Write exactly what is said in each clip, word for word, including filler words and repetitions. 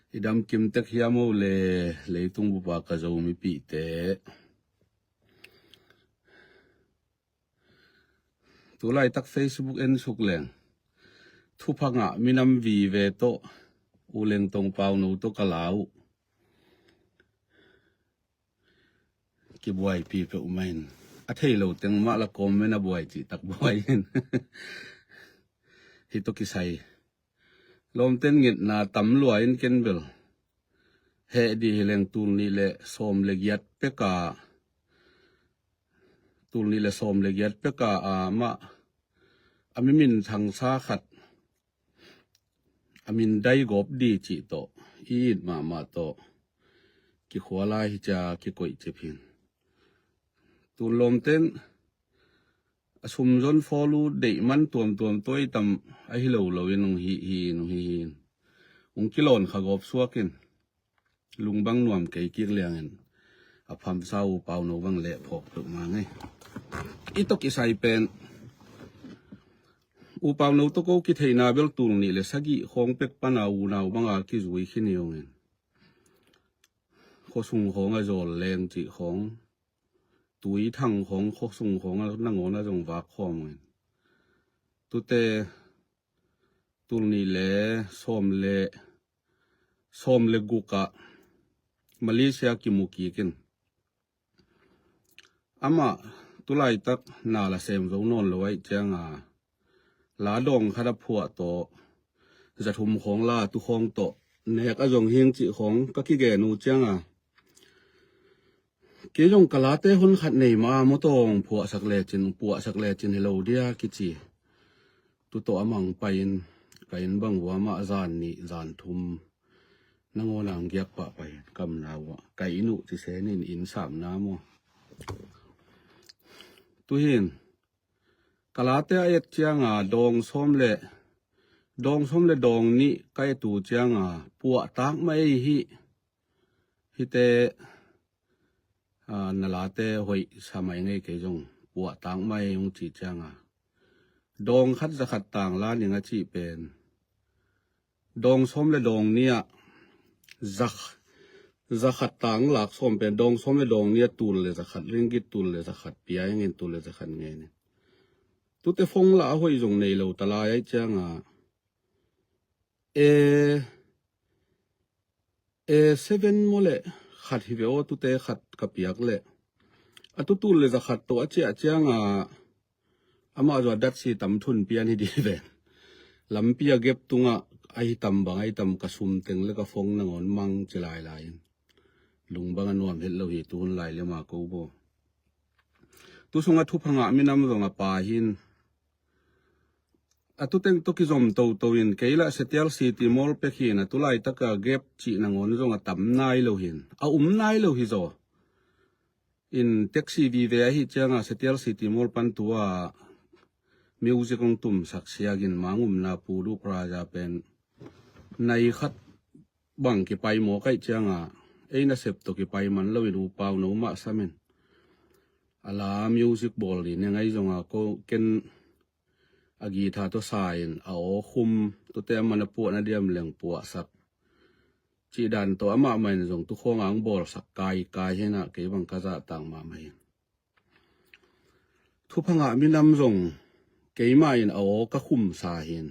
I dam kim tek hiam o le, leitung bupa ka Zomipihte. Tulaitak Facebook en suk leng, thupha ngah minam vive tawh, U Lengtong Pauno tawh ka la uh. Kibuaipi peuhmah in. A thei lo teng mah la kawm men a buai cihtak buai in. Hih tawh kisai lawmten ngetna tam lua in ken bel heh dih hi leng tul nih le sawm le giat peka, tul nih le sawm le giat peka a mah a mi minthangsa khat a min dai gawp dih cih tawh i it mahmah tawh kikhua lai hi cia kikoih cip hin. Tun lawmten a sumzon fawlu deih man tuamtuam tuai tam ahi lo lo in hong hi hi in hong hi hi in hong kilawn kha gawp suak in lungbang nuam kei kik liangin a phamsa U Pauno bang leh phawk peuhmah ngei. I tawh kisai pen U Pauno tawh ko kitheihna bel tul nih le sagih khawng pek pana unau banga kizui khin hi hong in khuasung khawng a zawl leng cih khawng, tuithang khawng khuasung khawng a nangawn a zong vak khawm hong in. Tute tul nih le sawm le sawm le guk ah Malaysia kimu kik in. Amah tulaitak na la sem zo nawn lo aih cianga la dawng khat a phuah tawh zathum khawng la tu khawng tawh nek a zong hing cih khawng ka kigen uh cianga kei zong ka late hun khat nei ma mawtawng phuahsak lecin puahsak lecin hi lo dia kici. Tu tawh amah hong pai in ka inn bang uh amah zan nih zan thum nangawn a hong giak pah pai in kamna uh ah ka inn uh ci se nin inn samna maw. Tuhin ka late a et cianga dawng sawm le dawng sawm le dawng nih ka et uh cianga puahtak mah ei hih. Hihte na late hoih sa mai ngei kei zong puahtak mah ei hong ci cianga dawng khat za khat tang la ning a cih pen dawng sawm le dawng nih ah za khat tang lak sawm pen dawng sawm le dawng nih ah tul le za khat ringgit tul le za khat pia hingin tul le za khat ngen in. Tute phone lah a hoih zong nei lo ta lai aih cianga e e seven maw le khat hi ve aw tute khat ka piak leh a tu tul le za khat tawh a ciah cianga amah zua datsi tam thun pian hi dih ve. Lampi a gep tungah ahi tam bang ahi tam ka sum teng le ka phone nangawn mang ci lailai in lungbang a nuam het lo hi tuhun lai le ma ko bo. Tu sungah thupha ngah minam zong a pa hin a tuteng tawh kizom toto in kei lah Setial City Mall pek hin a tulaitaka gep cih nangawn zong a tam nai lo hin a um nai lo hi zaw. In taxi vive ahi cianga Setial City Mall pan tua music hong tumsak siagin mangumna pulu praja pen nai khat bang kipai mawk aih cianga ei nasep tawh kipai man loin U Pauno mah samin a la music bawl dih ne ngai zonga ko ken a guitar tawh sa in a aw khum tute a man a puahna diam leng puahsak cih dan tawh amah mah in zong tu khawng ang bawlsak kaikai hinah kei bang ka zahtak mahmah hin. Thupha ngah minam zong keimah in a aw ka khumsa hin.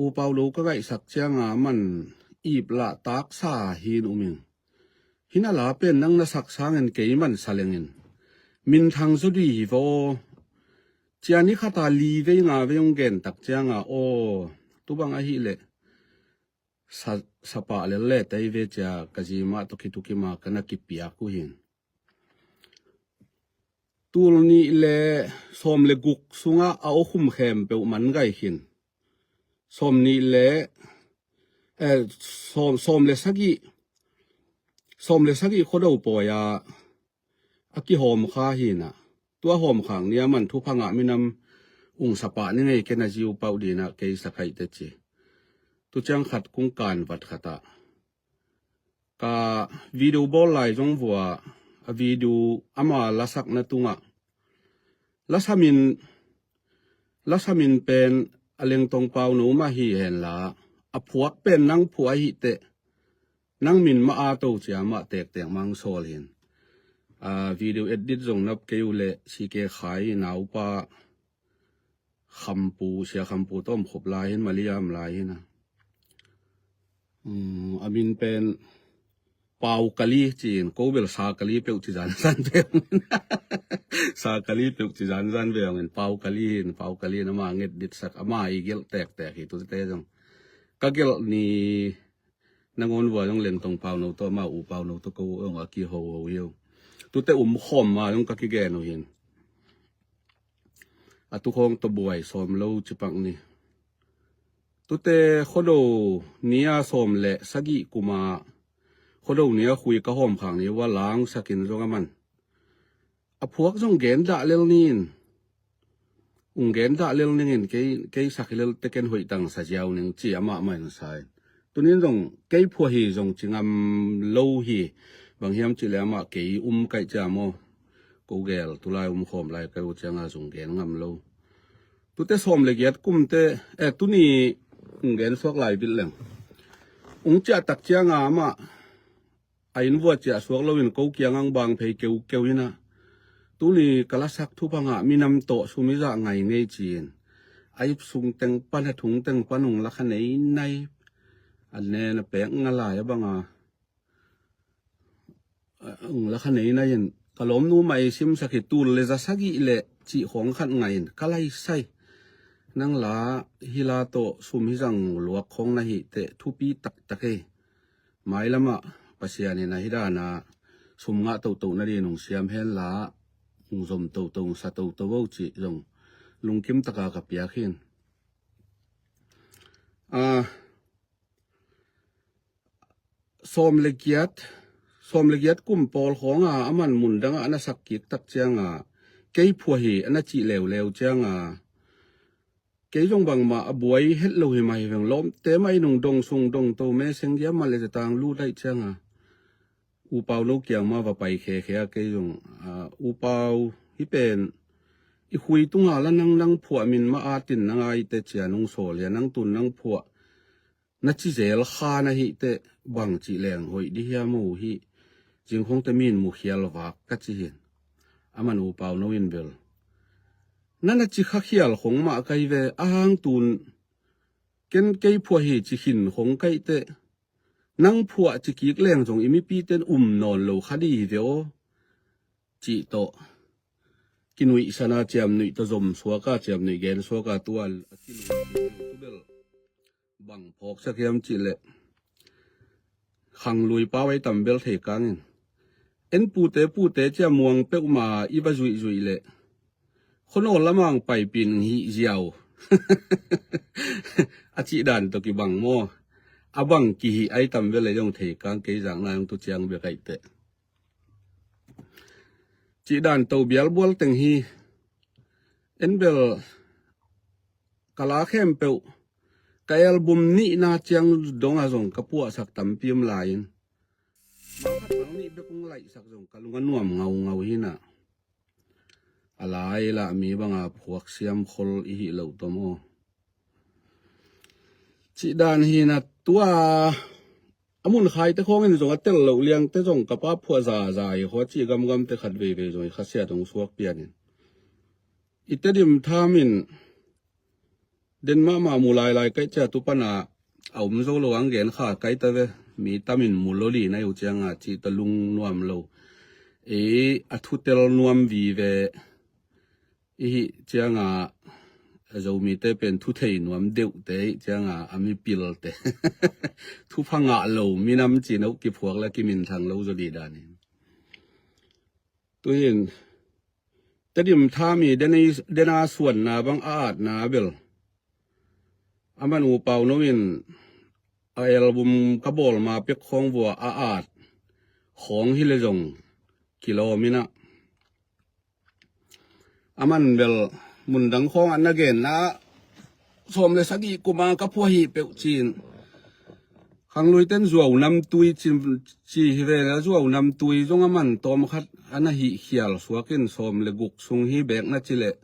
U Pauno ka ngaihsak cianga man ip lah taksa hin um in. Hina la pen nang na sak sangin kei man sa lengin minthang zaw dih hi vaw. Ciani khata li vei nga vei hong gen tak cianga aw tubang ahih leh sa, sapah lel le tei ve cia ka zimah tawh kitukim a ka na kipiak uh hin. Tul nih le sawm le guk sungah a aw khum khempeuh man gai khin. Sawm nih le eh, sawm, sawm le sagih sawm le sagih khuado pawi a a kihawm kha hinah tua hawm khak nia man thupha ngah minam ung sapah ni ngei ken a ziu pauh dinah kei sakaihte ci. Tu ciang khat kung kan vat khatah ka video bawl lai zong vua a video ama lasakna tungah lasamin lasamin pen a Lengtong Pauno mah hi henla a phuak pen nang phuak ahi teh, nang min mah a to cia mah tektek mang sawl hin. A, video edit zong nap kei uh leh C K Khai naupa Khampu, Sia Khampu tawh om khop lai hin, Maliam lai hin a. Um, a min pen Pau Kali ci-in, ko bel Sa Kali peuh ci zanzan ve ung. Sa Kali peuh ci zanzan ve ung in, Pau Kali hin, Pau Kali in ama nget ditsak, ama i gelh tektek hi tute zong. Ka gelh ni nangawn vua zong Lengtong Pauno tawh, ama U Pauno tawh ko zong a kihoho hi uh. Tute um khawm ma zong ka kigen uh hin. A tukhawng tawh buai sawm lo cipak ni. Tute Khuado ni a sawm le sagih kuma, Khuado ni a khui ka hawm khak ni ua langsakin zong a man. A phuak zong gen dah lel ning. Ung gen dah lel ning in, kei, kei sak hi lel teh ken hoih tang sa ziau ning ci amah mah in sa in. Tunin zong kei phuak hi zong ci ngam lo hi. Bang hiam cih leh amah kei um kaih cia maw. Ko gel tulai um khawm lai ka uh cianga zong gen ngam lo. Tute sawm le giat kumte, eh, tuni ung gen suak lai bil leng. Ung ciah tak cianga amah a inn vua ciah suak loin ko kiang ang bang phei keukeu hi na. Tuni ka lasak thupha ngah minam tawh sum i zah ngai ngei ci-in, a ip sung teng pan, a thung teng pan ung lakha nei nai. A nen a pek nga lai a banga, a, ung lakha nei nai in, ka lawmnu mah i simsak hi, tul le za sagih le cih khawng khat ngai in ka lai sai. Nang la hi la tawh sum hi zang luak khawng na hi teh thupi taktak hi. Mailamah Pasian in a hi dana sum ngah tohtoh nadin ung siam hen la, ung zom tohtoh, ung sa tohtoh vo cih zong lungkim taka ka piak hin. A, sawm le giat, sawm le giat kum pawl khawnga a man mun dangah a na sak kik tak cianga kei phuak hi a na cih leuleu cianga, kei zong bangmah a buai het lo hi mah hi veng, lawmte mah in ung dong sung dong to meseng giam mah le zatang lut aih cianga U Pauno kiang mah va pai khekhe a kei zong, a, U Pau hi pen i khui tunga la nang, nang phuah min mah a tin nang a i te cia nung sawl hia, nang tun nang phuah na ci zel kha na hi teh bang cih leng hoih di hiam uh hi. Zingkhawngte min mukhial vak ka ci hin. A man U Pauno in bel na na ci khakhial khong mah kai ve, a hang tun ken kei phuak hi ci khin khong kai teh, nang phuah ci kik leng zong i mipite in um nawn lo kha di hi ve aw. Cih tawh kinuihsana ciamnuih tawh zom suaka, ciamnuih gen suaka tua a kilung tu bel bang phawksak hiam cih leh khanglui pau ei tam bel thei kangin, en pute pute cia muang peuhma i va zuihzuih leh khuanawl lamang paipin hih ziau a cih dan tawh kibang maw? A bang kihih ai tam bel ei zong thei kang, kei zakna zong tu ciang bek aih teh. Cih dan to bialbual teng hi. En bel ka la khempeuh ka album nihna ciang donga zong ka puahsak tampi om lai-in, bang khat bang nih bek ung laihsak zong ka lung a nuam ngaungau hi na. A lai lah mi banga phuak siam khol i hih loh tawm aw. Cih dan hi na tua a mun khaite khawngin zong a tel loh liangte zong ka pa phuah zaza hi khaw cih gamgamte khat veivei zong i khasiat hong suak pianin i Tedim thamin den mahmah mu lailai kaih cia tu pana a om zo lo ang gen kha kai ta ve. Mi tamin mu lo li na uh cianga cih ta lung nuam lo. Ei a thutel nuam vive i hih cianga Zomite pen thu thei nuam deuhte i hih cianga a mipilte thupha ngah lo minam cih na uh kiphuak la kiminthang lo zaw dih danin. Tuhin Tedim thami dena suanna bang a atna bel a man U Pauno in a album ka bawl ma pek khawng vua a at khawng hi le zong kilawm inah, a man bel mundang khawng a na genna sawm le sagih kuma ka phuah hi peuh cin. Khangluiten zuau namtui ci hi ve, a zuau namtui zong a man tawm khat a na hih khial suakin sawm le guk sung hi bek na ci leh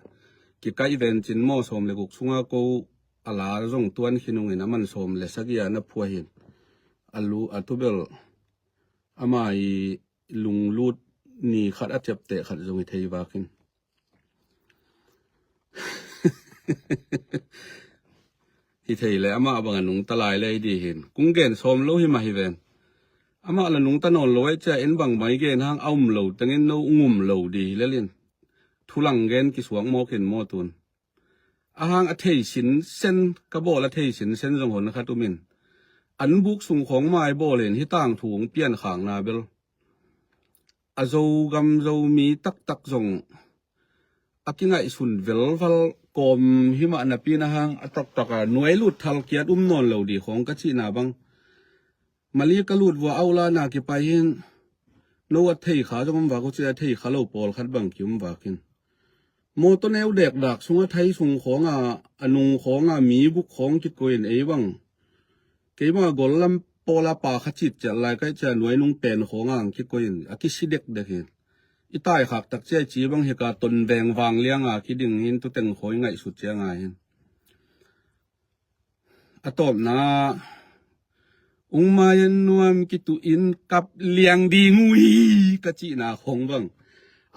kikaih ven cin maw, sawm le guk sunga ko a la zong tuan khin ungin a man sawm le sagih a na phuah hin a lu a tubel ama i lunglut ni khat a ciapteh khat zong hi thei vakin hi thei le amah bang a nungta lai le i di hin kung gen sawm lo hi mah hi ven. Amah la nungta nawn lo ai cia en bang mai gen hang a um lo tengin no ung um lo di hi lelin thulang gen kisuak mawkin mawtun a hang a thei sinsen ka bawl a thei sinsen zong hon khat umin an buk sung khawng mai bawlin hi tangthu ung pian khakna bel a Zogam Zomi taktak zong a kingaihsun velval kawm hi mah napi na hang a taktak a nuai lut thal kiat um nawn lo di khawng ka cihna bang mali ka lut vua auh lana kipai hin no a thei kha zong um vak uh ci a thei kha lo pawlkhat bang ki um vakin mawtaw neu dekdak sunga thai sung khawnga a nung khawnga mi buk khawng kikoihin ei bang keima gol lam pawla pa kha cit ciat lai kaih cia nuai nung pen khawnga ang kikoihin a kisi dekdek hi i tai khak tak cia i ci bang hika ton veng vang lianga kiding hin tuteng khawi ngaihsut cianga hin a tawpna ung mayan nuam kitu in kap liang ding uh hi ka cihna khong bang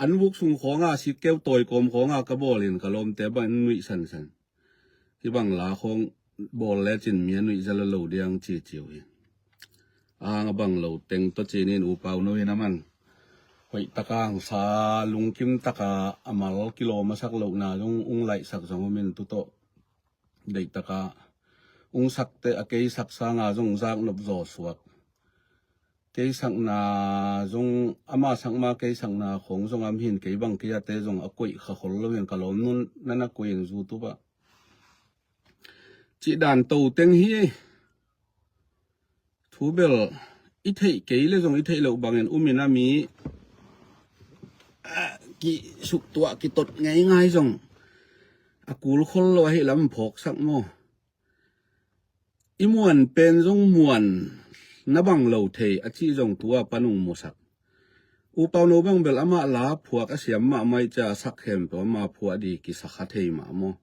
an vuk sung khonga sitkeu tawi kawm khonga ka bawlin ka lawmte bang nuih sansan hi bang la khong bawl lecin mi a nuih zala lo diang ciciu hi a hang a bang lo teng tawh cinin upau no hin a man hoih taka hangsa lungkim taka a mal kilawm a sak lohna zong ung laihsak zong umin tutawh deihtaka ung sakte a kei sak sanga zong zak nop zaw suak kei sakna zong ama sakma kei sakna khong zong am hin kei bang kei ate zong a koih kha khol lo hin ka lawm nun nana koih in zu tupa cih dan to teng hi. Thu bel i theih kei le zong i theih loh bangin umin a mi kisuktuah kitot ngeingai zong a kul khol lo ahi lam phawksak maw i muan pen zong muan na bang lo thei a cih zong tua panung musak upau no bang bel amah la phuak a siam mahmah i ca sak khempeuh ama phuah di kisakha thei mah maw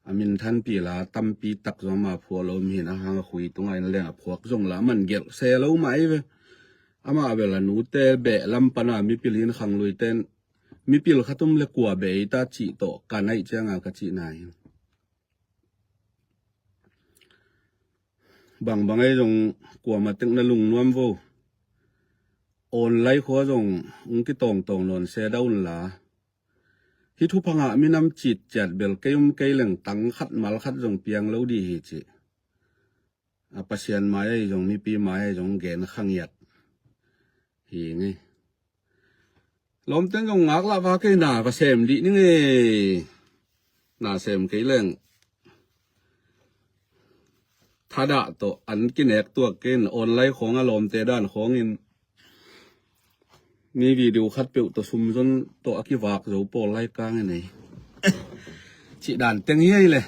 a minthanpi la tampi tak zong ama phuah lo mihin a hang a khui tunga in leng a phuak zong la man gelh se lo mah ei ve. Amah bel a nute beh lam pana mipil hin khangluiten mipil khatum le kua beh ei ta cih tawh ka naih cianga ka cihna hi. Bangbang ei zong kuama tek na lungnuam vo online khua zong ung kitawngtawng nawn se dah unla hi thupha ngah minam citciat bel kei um kei leng tang khat mal khat zong piang lo di hi ci a Pasian mai ahi zong mipi mai ahi zong gen khangiat hi ngei lawmten zong ngaklah va kei na va sem dih ni ngei na sem kei leng thadah tawh an kinek tuak kei in online khawng a lawmte dan khawngin mi video khat peuh tawh sumzon tawh a kivak zo pawl lai kang in ei cih dan teng hi ei le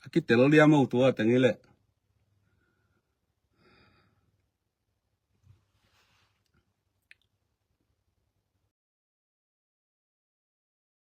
a kitel liam o tua teng hi le